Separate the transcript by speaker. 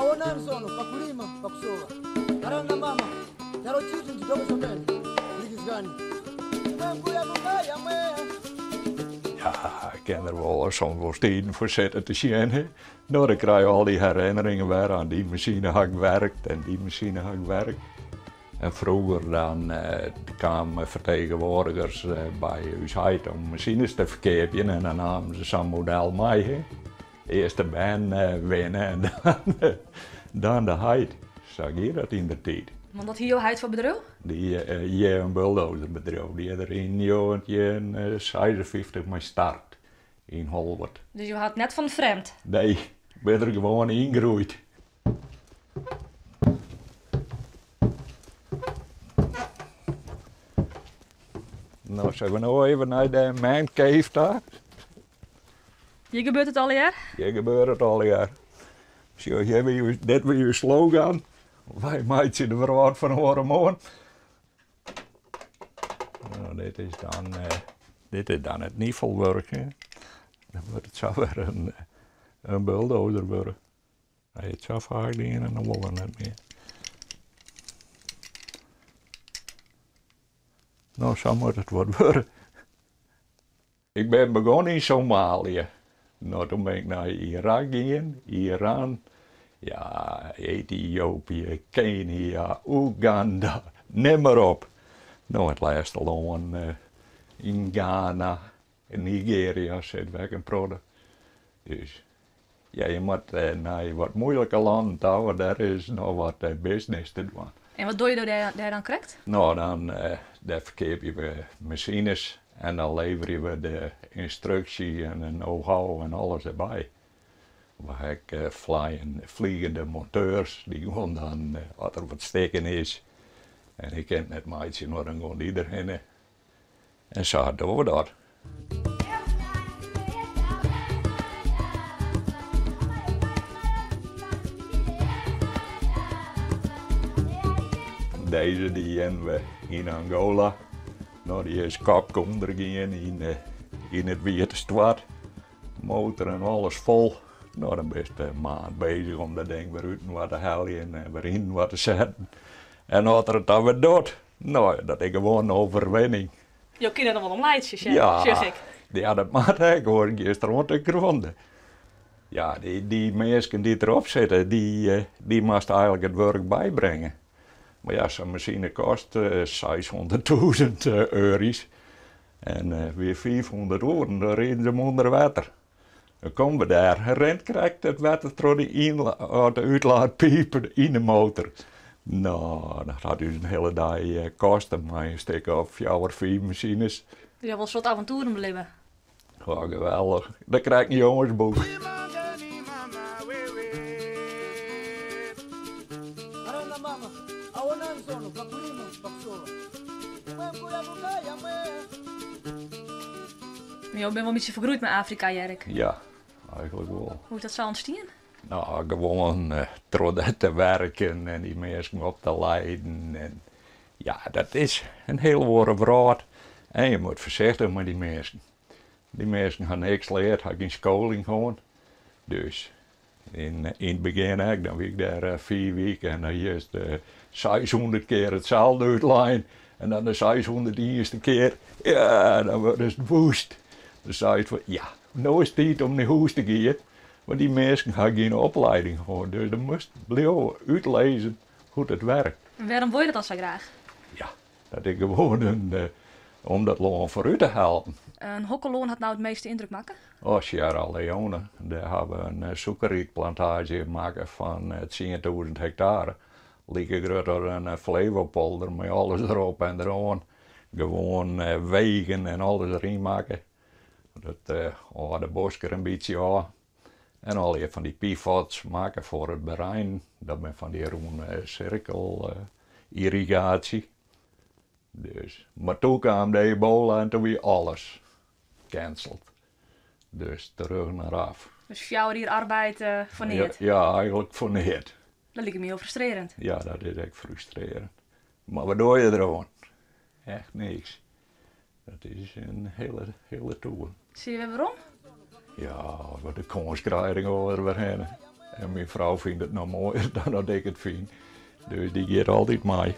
Speaker 1: Aona msono pakulima pakusowa karana mama charo chitu ndidoko chomene kulikizikani mbuya mungaya mwe.
Speaker 2: Ja, ik kin der wol soms wol tiden foar sitte te sjen. Hè. No, dan krij je al die herinneringen wer aan die masine ha ik werkt en die masine ha ik werkt. En froeger dan kamen fertegenwoardigers by ús heit om masines te ferkeapjen en dan namen se sa'n model mei. Hè. Earst de bern winne en dan de heit. Sa gie dat yn de tiid.
Speaker 3: Want wat hie jo heit foar bedriuw?
Speaker 2: Dy hie in bulldozerbedriuw. Dy is der yn 1956 mei start yn Holwert.
Speaker 3: Dus jo ha it net fan frjemd?
Speaker 2: Nee, ik bin der gewoan yngroeid. No, sille we no even nei de man cave ta?
Speaker 3: Hjir gebeurt it allegear?
Speaker 2: Hjir gebeurt it allegear. Sjoch, hjir wie ús, dit wie ús slogan. Wy meitsje de wrâld fan oaremoarn. No, dit is dan, eh, dit is dan it nifelwurk. Hè. Dan wurdt it sa wer in, in bulldozer wurde. Hy it sa faak dien en dan wol er net mear. No, sa moat it wat wurde. Ik bin begûn yn Somalië. No, toen bin ik nei Irak gien, Iran, ja, Etiopië, Kenia, Oeganda, nim mar op. No, it lêste lân yn Gana, Nigeria sit wer ek in protte. Dus ja, je moat nei wat moeilike lannen ta, want dêr is noch wat business te dwaan.
Speaker 3: En wat dogge jo dêr dan krekt?
Speaker 2: No, dan dêr ferkeapje we masines en dan leverje we de ynstruksje en de know-how en alles derby. We ha ek fliegende monteurs, dy gean dan, as der wat stikken is en ik kin it net meitsje, no dan gean dy derhinne. En sa dogge we dat. Dizze dy hienen we yn Angola. No, dy is kopke ûnder gien yn it wiete stoart. Motor en alles fol. No, dan bist in maand bezich om dat ding wer útinoar te heljen en wer yninoar te setten. En as er it dan wer docht, No, dat is gewoan in overwinning.
Speaker 3: Jo kinne der noch wol om laitsje, sjoch ik.
Speaker 2: Ja, dat moat ek, oars giest der oan te grûnde. Ja, dy minsken dy't derop sitte, dy moatst eigenlik it wurk bybringe. Mar ja, sa'n masine kost seishûnderttûzen euro's en wie fiifhûndert oeren, dan riden se him ûnder wetter. Dan komme we dêr, rint krekt it wetter troch de útlaatpiip yn de motor. No, dat hat ús in hiele dei koste mei in stik of fjouwer, fiif masines.
Speaker 3: Je ha wol in soad avontoeren belibbe.
Speaker 2: Oh, geweldich. Dan krij ik in jongesboek.
Speaker 3: Jo binne wol in bytsje fergroeid mei Afrika, hear ik.
Speaker 2: Ja, eigenlik wol.
Speaker 3: Hoe is dat sa ûntstien?
Speaker 2: No, gewoan troch dêr te werken en dy minsken op te leiden. En ja, dat is in hiel oare wrâld. En je moat foarsichtich mei dy minsken. Dy minsken ha niks leard, ha gjin skoling hân. Dus yn it begjin ek, dan wie ik dêr fiif wike en dan hiest seishûndert kear itselde útlein. En dan de seishûndertienste kear, ja, dan wurdest woest. Dan seist fan, ja, no is it tiid om nei hûs te gean. Want dy minsken ha gjin oplieding hân, dus dan moatst bliuwe útlizzen hoe't it werkt.
Speaker 3: En wêrom wol je dat dan sa graach?
Speaker 2: Ja, dat is gewoan in, om dat lân foarút te helpen.
Speaker 3: En hokker lân hat no it measte yndruk makke?
Speaker 2: Oh, Sierra Leone. Dêr ha we in sûkerrietplantaazje makke fan 10.000 hektare. Like grut as in Flevopolder mei alles derop en deroan. Gewoan wegen en alles deryn makke. Dat âlde bosk der in bytsje ôf. En allegear fan dy pivots makke foar it bereinen. Dat binne fan dy rûne sirkel irrigaasje. Dus, mar toen kaam de ebola en toen wie alles cancelled. Dus terug naar af.
Speaker 3: Dus 4 jier arbeid foar neat?
Speaker 2: Ja, eigenlik foar neat.
Speaker 3: Dat liket my hiel frustrearjend.
Speaker 2: Ja, dat is ek frustrearjend. Mar wat doar je deroan? Echt niks. Dat is in hiele, hiele toer.
Speaker 3: Sille je wer werom?
Speaker 2: Ja, as we de kâns krije, dan gean we der wer hinne. En myn frou fynt it noch moaier dan dat ik it fyn. Dus dy giet altyd mei.